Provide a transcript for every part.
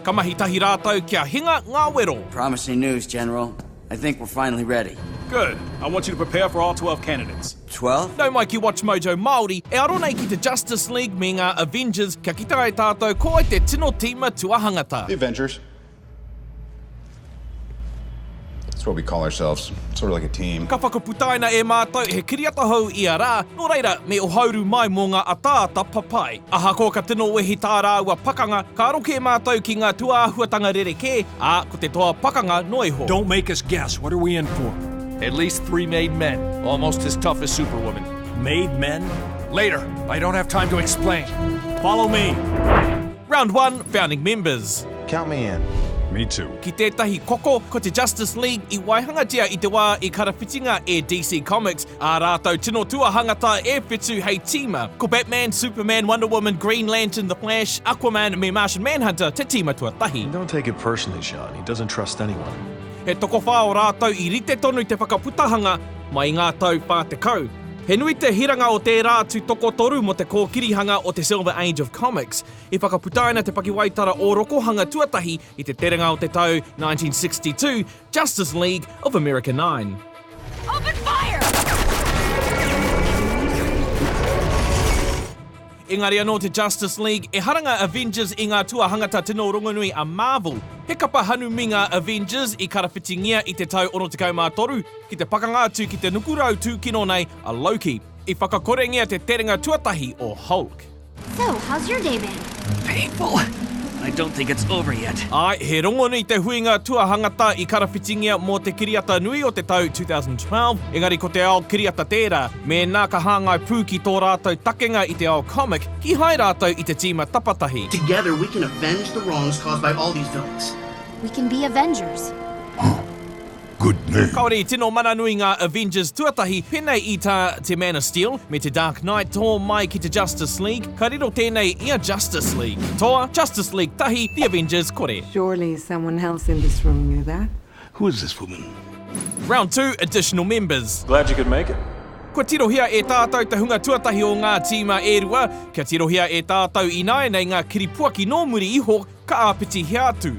Ka mahi tahi rātou kia hinga ngā wero. Promising news, General. I think we're finally ready. Good. I want you to prepare for all 12 candidates. 12? Nau mai ki WatchMojo Māori, e aro nei ki te Justice League me ngā Avengers kia kite ai tātou ko wai te tino tīma tuahangata. The Avengers. That's what we call ourselves, sort of like a team. Ka whakaputaina e mātou he kiriata hou ia rā, nō reira, me ohauru mai mō ngā ataata papai. Ahakoa ka tino wehi tā rāua pakanga, ka aro kē mātou ki ngā tūāhuatanga rerekē, ā, ko te toa pakanga noa iho. Don't make us guess, what are we in for? At least three made men, almost as tough as Superwoman. Made men? Later, I don't have time to explain. Follow me. Round 1, Founding Members. Count me in. Me too. Ki tētahi koko, ko te Justice League i waihangatia i te wā i karawhitinga e DC Comics ā rātou tino tuahangata e whitu hei tīma. Ko Batman, Superman, Wonder Woman, Green Lantern, The Flash, Aquaman me Martian Manhunter te tīma tuatahi. Don't take it personally, Sean. He doesn't trust anyone. He tokowhā o rātou i rite tonu te whakaputahanga mai i ngā tau 40. He nui te hiranga o tērā atu tokotoru mō te kōkirihanga o te Silver Age of Comics. I whakaputaina te pakiwaitara ōrokohanga tuatahi i te terenga o te tau 1962, Justice League of America 9. Open fire! Engari anō te Justice League, ehara ngā Avengers i ngā tuahangata tino rongonui a Marvel. He kapa hanumi ngā Avengers i karawhitingia i te tau 63 ki te pakanga atu ki te nukurau tūkino nei a Loki. I whakakorengia te terenga tuatahi o Hulk. So, how's your day been? Painful. I don't think it's over yet. Āe, he rongonui te huinga tuahangata i karawhitingia mō te kiriata nui o te tau 2012, engari ko te ao kiriata tērā. Mēnā ka hāngai pū ki tō rātou takenga i te ao comic, kīhai rātou i te tīma tapatahi. Together we can avenge the wrongs caused by all these villains. We can be Avengers. Good name. Kāore i tino mana nui ngā Avengers tuatahi, pēnei i tā te Man of Steel me te Dark Knight tō mai ki te Justice League, ka riro tēnei i a Justice League. Toa, Justice League tahi, The Avengers kore. Surely someone else in this room knew that. Who is this woman? Round 2, Additional Members. Glad you could make it. Kua tirohia e tātou te hunga tuatahi o ngā tīma e rua, kia tirohia e tātou ināianei ngā kiripuaki nō muri iho Ka āpitihia atu.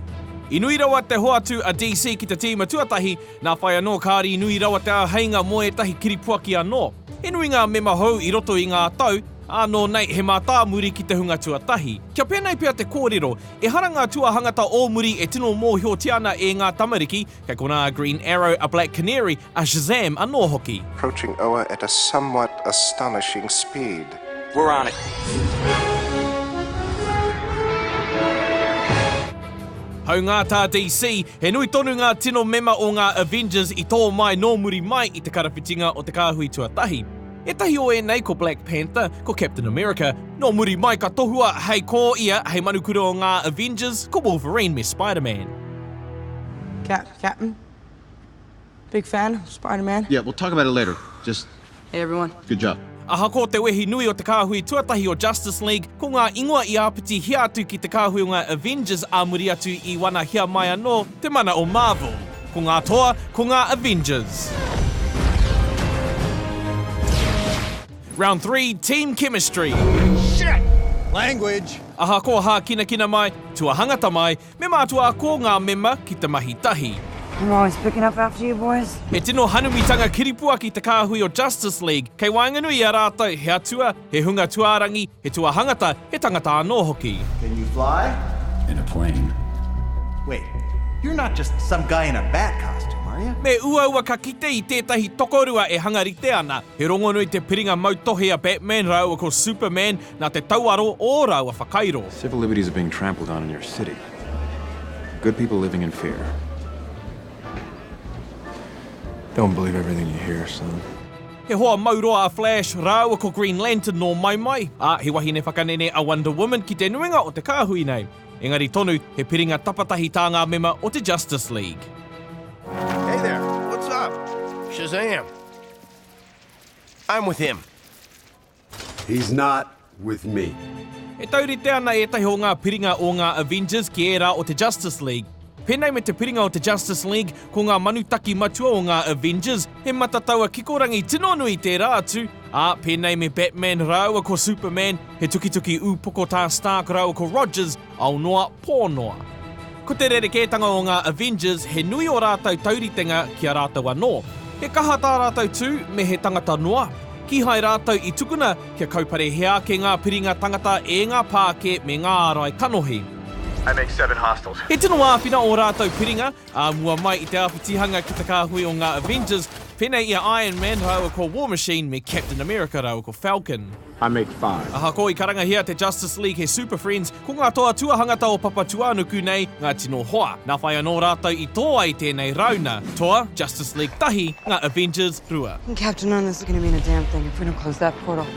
I nui rawa te hoatu a DC ki te tīma tuatahi, nā whai anō kāore i nui rawa te āheinga mō ētahi kiripuaki anō. He nui ngā mema hou i roto i ngā tau, ā, nō nei he mātāmuri ki te hunga tuatahi. Kia pēnei pea te kōrero, ehara ngā tuahangata o muri e tino mōhiotia ana e ngā tamariki, kei konā a Green Arrow, a Black Canary, a Shazam anō hoki. Approaching Oa at a somewhat astonishing speed. We're on it. Haungā tā DC, he nui tonu ngā tino mema o ngā Avengers i tō mai nō muri mai i te karawhitinga o te kāhui tuatahi. Ētahi o ēnei ko Black Panther, ko Captain America, nō muri mai ka tohua hei ko ia hei manukura o ngā Avengers, ko Wolverine me Spider-Man. Cap, Captain? Big fan of Spider-Man. Yeah, we'll talk about it later. Just Hey everyone. Good job. Ahakoa te wehi nui o te kāhui tuatahi o Justice League, ko ngā ingoa i āpitihia atu ki te kāhui o ngā Avengers ā muri atu i wanahia mai anō te mana o Marvel. Ko ngā toa, ko ngā Avengers. Round 3, Team Chemistry. Shit! Language! Ahakoa hākinakina mai, tuahangata mai, Me mātua ako ngā mema ki te mahi tahi. I'm always picking up after you boys. He tino hanumitanga kiripuaki te kāhui o Justice League, kei waenganui i a rātou he atua, he hunga tuārangi, he tuahangata, he tangata anō hoki. Can you fly? In a plane. Wait, you're not just some guy in a bat costume, are you? Me uaua ka kite i tētahi tokorua e hanga rite ana. He rongonui te piringa mautohe a Batman rāua ko Superman nā te tauaro o ō rāua whakairo. Civil liberties are being trampled on in your city. Good people living in fear. Don't believe everything you hear, son. He hoa mau roa a Flash rāua ko Green Lantern nō maimai, ā, he wahine whakanene a Wonder Woman ki te nuinga o te kāhui nei. Engari tonu, he piringa tapatahi tā ngā mema o te Justice League. Hey there, what's up? Shazam. I'm with him. He's not with me. E taurite ana ētahi o ngā piringa o ngā Avengers ki ērā o te Justice League. Pēnei me te piringa o te Justice League, ko ngā manutaki matua o ngā Avengers, he matataua kikorangi tino nui tērā atu, ā, pēnei me Batman rāua ko Superman, he tukituki ūpoko tā Stark rāua ko Rogers, ao noa, pō noa. Ko te rerekētanga o ngā Avengers he nui ō rātou tauritenga ki a rātou anō. He kaha tā rātou tū me he tangata noa. Kīhai rātou i tukuna kia kauparehia ake ngā piringa tangata e ngā pākē me ngā ārai kanohi. I make seven hostiles. He tino āwhina ō rātou piringa, ā mua mai i te āpitihanga ki te kāhui o ngā Avengers, pēnei i a Iron Man rāua ko War Machine me Captain America rāua ko Falcon. I make five. Ahakoa i karangahia te Justice League he Super Friends, ko ngā toa tuahangata o Papatūānuku nei ngā tino hoa. Nā whai anō rātou i tō ai tēnei rauna, Toa, Justice League tahi, ngā Avengers rua. Captain, none of this is gonna mean a damn thing if we don't close that portal.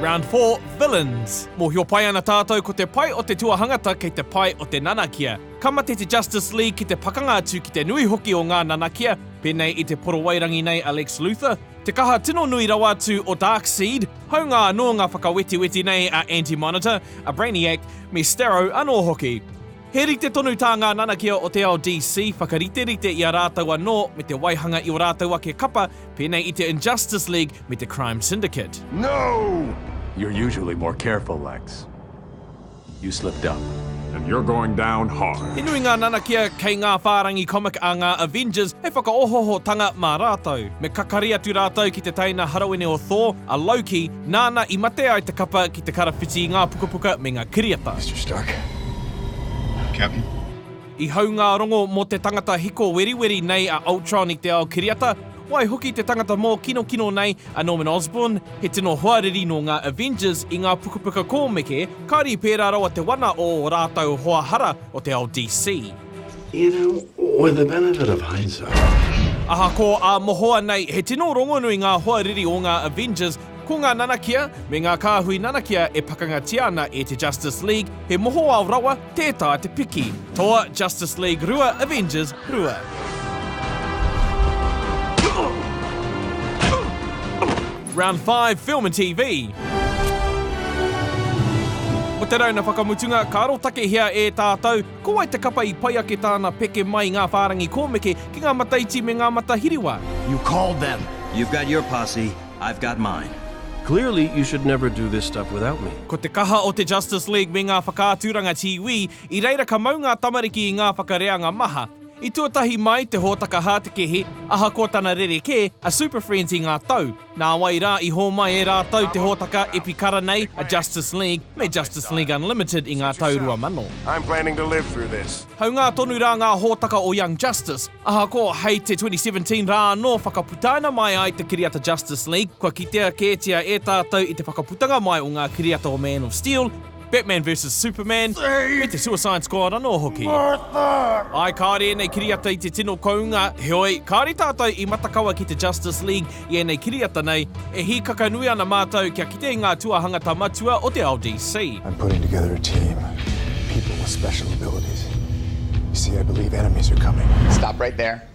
Round 4, Villains. Mōhio pai ana tātou ko te pai o te tuahangata kei te pai o te nanakia. Ka mate te Justice League ki te pakanga atu ki te nui hoki o ngā nanakia, pēnei i te porowairangi nei a Lex Luthor, te kaha tino nui rawa atu o Darkseid, haunga anō ngā whakawetiweti nei a Anti-Monitor, a Brainiac, me Starro anō hoki. He rite tonu tā ngā nanakia o te ao DC whakariterite i a rātou anō me te waihanga i ō rātou ake kapa, pēnei i te Injustice League me te Crime Syndicate. No! You're usually more careful, Lex. You slipped up. And you're going down hard. He nui ngā nanakia kei ngā whārangi comic a ngā Avengers hei whakaohoohotanga mā rātou. Me kakari atu rātou ki te teina harawene o Thor, a Loki, nāna i mate ai te kapa ki te karawhiti i ngā pukapuka me ngā kiriata. Mister Stark. Captain. I hau ngā rongo mō te tangata hiko weriweri nei a Ultron i te ao kiriata, waihoki te tangata mōkinokino nei a Norman Osborn, he tino hoariri nō ngā Avengers i ngā pukapuka kōmeke, kāore i pērā rawa te wana o ō rātou hoa hara o te ao DC. You know, with the benefit of hindsight. Ahakoa ā mohoa nei he tino rongonui ngā hoariri o ngā Avengers, ko ngā nanakia me ngā kāhui nanakia e pakangatia ana e te Justice League he mohoao rawa tē taea te piki. Toa Justice League 2, Avengers 2. Round 5, Film and TV. Mo te rauna whakamutunga, ka arotakehia e tātou ko wai te kapa i pai ake tāna peke mai i ngā whārangi kōmeke ki ngā mataiti me ngā matahiriwa. You called them. You've got your posse, I've got mine. Clearly you should never do this stuff without me. Ko te kaha o te Justice League me ngā whakaaturanga tīwī, i reira ka mau ngā tamariki i ngā whakareanga maha. I tuatahi mai te hōtaka hātekehe, ahakoa tana rerekē, a Super Friends i ngā tau. Nāwai rā i hōmai e rātou te hōtaka epikara nei, a Justice League, me Justice League Unlimited i ngā tau 2000. I'm planning to live through this. Haungā tonu rā ngā hōtaka o Young Justice, ahakoa hei te 2017 rā anō whakaputaina mai ai te kiriata Justice League, kua kitea kētia e tātou i te whakaputanga mai o ngā kiriata o Man of Steel, Batman vs Superman, me te Suicide Squad anō hoki. Āe, kāore ēnei kiriata i te tino kounga, heoi, kāore tātou i matakawa ki te Justice League i ēnei kiriata nei, e hīkaka nui ana mātou kia kite i ngā tuahangata matua o te ao DC. I'm putting together a team, people with special abilities. You see, I believe enemies are coming. Stop right there.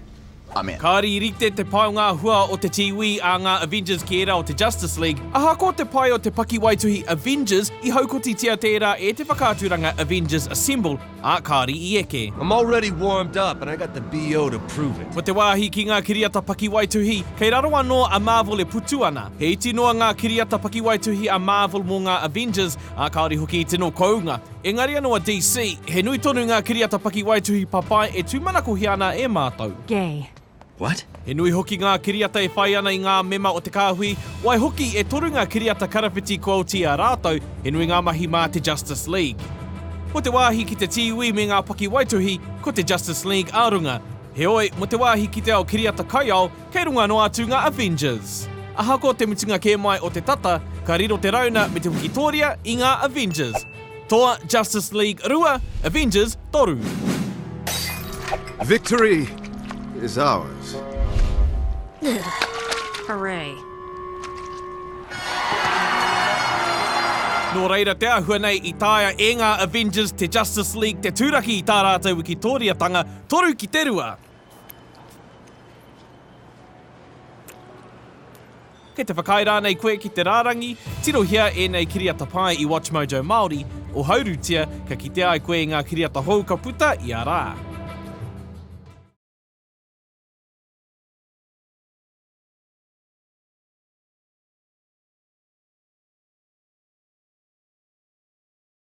I'm in. Kāore i rite te pai o ngā hua o te tīwī a ngā Avengers ki ērā o te Justice League, ahakoa te pai o te pakiwaituhi Avengers, i haukotitia tērā e te whakaaturanga Avengers Assemble, ā, kāore i eke. I'm already warmed up and I got the BO to prove it. Ko te wāhi ki ngā kiriata pakiwaituhi, kei raro anō a Marvel e putu ana. He iti noa ngā kiriata pakiwaituhi a Marvel mō ngā Avengers, ā, kāore hoki i tino kounga. Engari anō a DC, he nui tonu ngā kiriata pakiwaituhi papai e tūmanakohia ana e mātou. Gay. What? He nui hoki ngā kiriata e whai ana i ngā mema o te kāhui, waihoki e toru ngā kiriata karawhiti kua oti i a rātou, he nui ngā mahi mā te Justice League. Mō te wāhi ki te tīwī me ngā pakiwaituhi, ko te Justice League a runga. Heoi, mō te wāhi ki te ao kiriata kaiao, Kei runga noa atu ngā Avengers. Ahakoa te mutunga kē mai o te tata, ka riro te rauna me te wikitōria i ngā Avengers. Toa Justice League 2, Avengers 3. Victory is ours. Hooray. Nō reira te āhua nei i taea e ngā Avengers te Justice League te turaki i tā rātou wikitōriatanga 3-2. Kei te whakaae rānei koe ki te rārangi? Tirohia ēnei kiriata pai i WatchMojo Māori, ohaurutia, ka kitea ai koe i ngā kiriata hou ka puta ia rā.